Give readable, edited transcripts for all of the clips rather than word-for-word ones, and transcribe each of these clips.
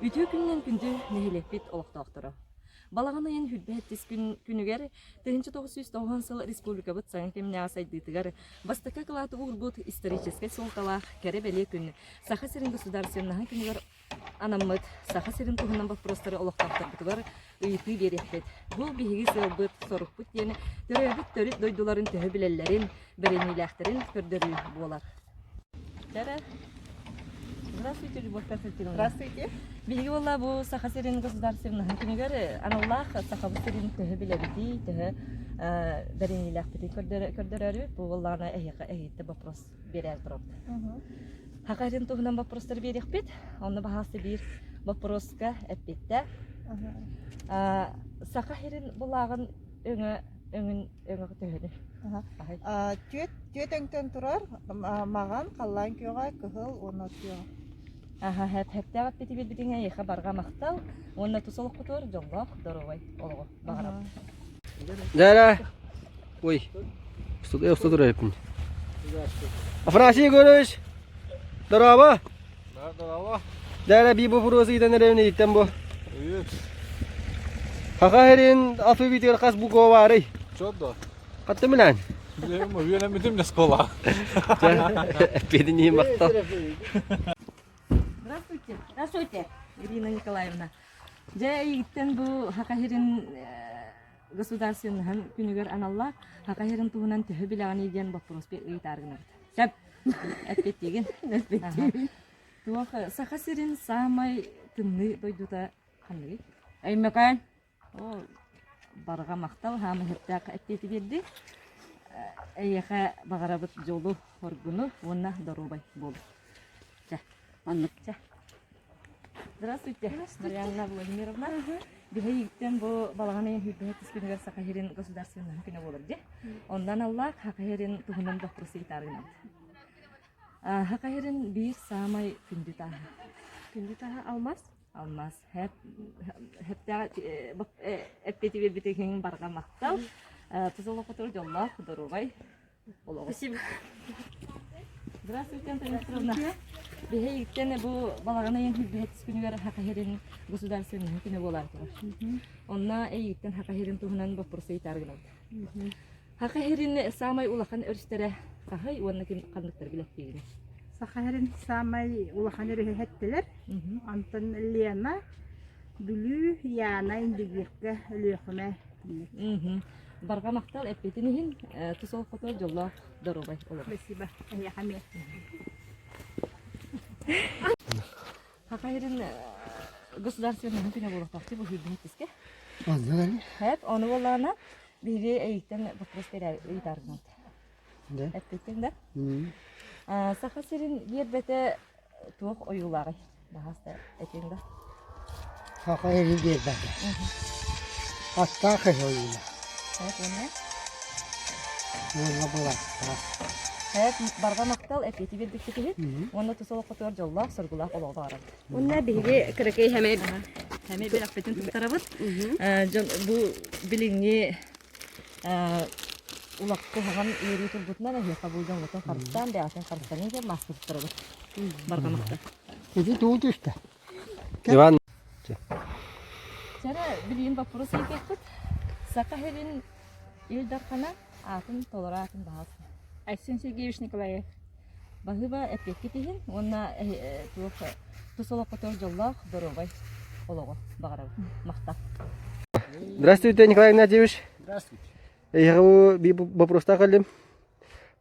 Үтүө күнүнэн күндү нэһилиэкпит олохтоохторо! Балаҕан ыйын сүүрбэ күн күнүгэр 1990 сыл республикабыт саҥа кэмнээҕи сайдыытыгар бастакы акылааты уурбут историческай суолталаах кэрэ-бэлиэ күн Саха сирин государственноһын күнүгэр анаммыт Саха сирин туһунан боппуруостары олохтоохторбутугар ыйытыы биэриэхпит. Бу биһиги сыалбыт, сорукпут диэн төрөөбүт төрүт дойдуларын төһө билэллэрин, бэриниилээхтэрин көрдөрүү буолар. Чара. Здравствуйте, Любовь Константиновна. Здравствуйте. Биһиги буолла бу Саха сирин государственноһын күнүгэр аналлаах Сахабыт сирин төһө билэбитий, төһө бэриниилээхпитин көрдөрөрү бу буоллаҕына эһиэхэ эһиттэ вопрос биэрээр туробут. Саха сирин туһунан вопростары биэриэхпит. Онно баһаалыста биир вопроска эппиттэ. Саха сирин былааҕын өҥө өҥүн өҥө төһөнү? Түөт түөт өҥтөн турар маҕан, халлаан күөҕэ, кыһыл уонна от күөҕэ. Аха, хэптээх эппити биэрбитиҥ эйиэхэ барҕа махтал уонна тус олоххутугар дьоллоох, доруобай олоҕу баҕарабыт. Дьэ, Ой, что турайпын. Афанасий Егорович, здорово! Здорово. Дьэ, би боппуруос ыйтан эрэбин ыйыттан бу. Хаха хэрин алфавитыгар хас буква баарый? Чё да? Хатта милан? Үөрэммитим да школа. Эппиэтин иһин махтал. Здравствуйте. Здравствуйте. Ирина Николаевна. Дьэ, эйигиттэн бу Саха сирин государственноһын күнүгэр аналлаах Саха сирин туһунан төһө билэҕиний диэн боппуруос ыйытаары гынабыт. Сөп. Эппиэттиигин? Эппиэттиибин. Туох Саха сирин саамай тымныы дойдута ханныгый? Өймөкөөн. Оо, барҕа махтал, хаама сөптөөх эппиэти биэрди. Эйиэхэ баҕарабыт дьолу, хоргуну уонна доруобай буолу. Чэ, Оннук. чэ. Здравствуйте, Марианна Владимировна. Биһиги бу балаҕан ыйын сүүрбэһэ түс күнүгэр Саха сирин государственнай күнэ буолар дии. Онно аналлаах Саха сирин туһунан боппуруос ыйытаары гынабыт. Саха сирин биир саамай күндү тааһа. Күндү тааһа алмаас. Алмаас. Хэптээх эппиэти биэрбитиҥ барҕа махтал. Тус олоххутугар дьоллоох, доруобай олоҕу. Спасибо. Здравствуйте, Антонина Петровна. Биһиги бу балаҕан ыйын сүүрбэһис күнүгэр Саха сирин государственнай күнэ буолаары турар. Онно эйигиттэн Саха сирин туһунан боппуруос ыйытаары гынабыт. Саха сирин саамай улахан өрүстэрэ хаһый уонна ким ханныктары билэттиигиний? Саха сирин саамай улахан өрүһэ хэттилэр. Онтон Лена, Бүлүү, Яна, Индигирка, Өлүөхүмэ. Барҕа махтал эппитин иһин тус олоххутугар дьоллоох доруобай олоҕу. Спасибо. Эһиэхэ эмиэ. Саха сирин государственный күнэ буолуохтаах бу сүүрбэһиттискэ. Оннук Хэп, ону буоллаҕына биһиги эйигиттэн вопрос ыйытааргынат. Да. Эппиттиҥ да? Саха сирин гиэрбэтэ туох ойуулааҕый? Баһаста этиҥ да. Саха сирин гиэрбэтэ. Аттаах киһи ойуулаах. Хэп уонна? Уонна былааттаах. Хэп, барҕа махтал эппиэти биэрбиккит иһин уонна тус олоххутугар дьоллоох, соргулаах олоҕу баҕарабыт. Уонна биһиги кыракый хэмэ Хэмэ бэлэхпитин туттарабыт. Дьон бу билиҥҥи улах куһаҕан ыарыы турбутунан эһиэхэ бу дьоҥҥутун харыстаан, бэйэҕитин харыстаныҥ диэн мааска туттарабыт. Барҕа махтал. Ити тугу түстэ? Иван. Чара билигин боппуруос ыйытыахпыт. Саха сирин Ил Дархана аатын толору аатын баһаалыста. Айсен Сергеевич Николаев. Баһыыба эппиэккит иһин уонна туох тус олоххутугар дьоллоох, доруобай олоҕу баҕарабыт. Махтал. Здравствуйте, Николай Игнатьевич. Здравствуйте. Эйиэхэ бу вопростаах кэллим.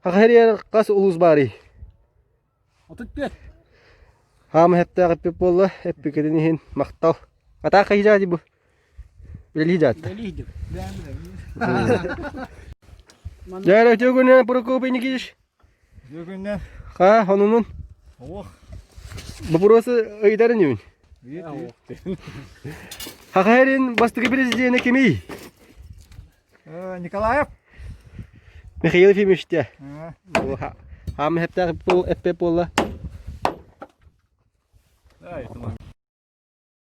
Саха сиригэр хас улуус баарый? 34. Хаама хэптээх эппит буолла, эппиккитин иһин махтал. Атаах хайдаа бу? Үлэлии дьаатта. Үлэлииһдим. Дьэ, үтүө күнүнэн Прокопий Никитич. Үтүө күнүнэн. Ха, онунун. Ох. Вопросы ыйытар инибин. Саха сирин бастакы президенэ кимий? Николаев. Михаил Ефимович дии. Хаама хэптээх эппиэт буолла.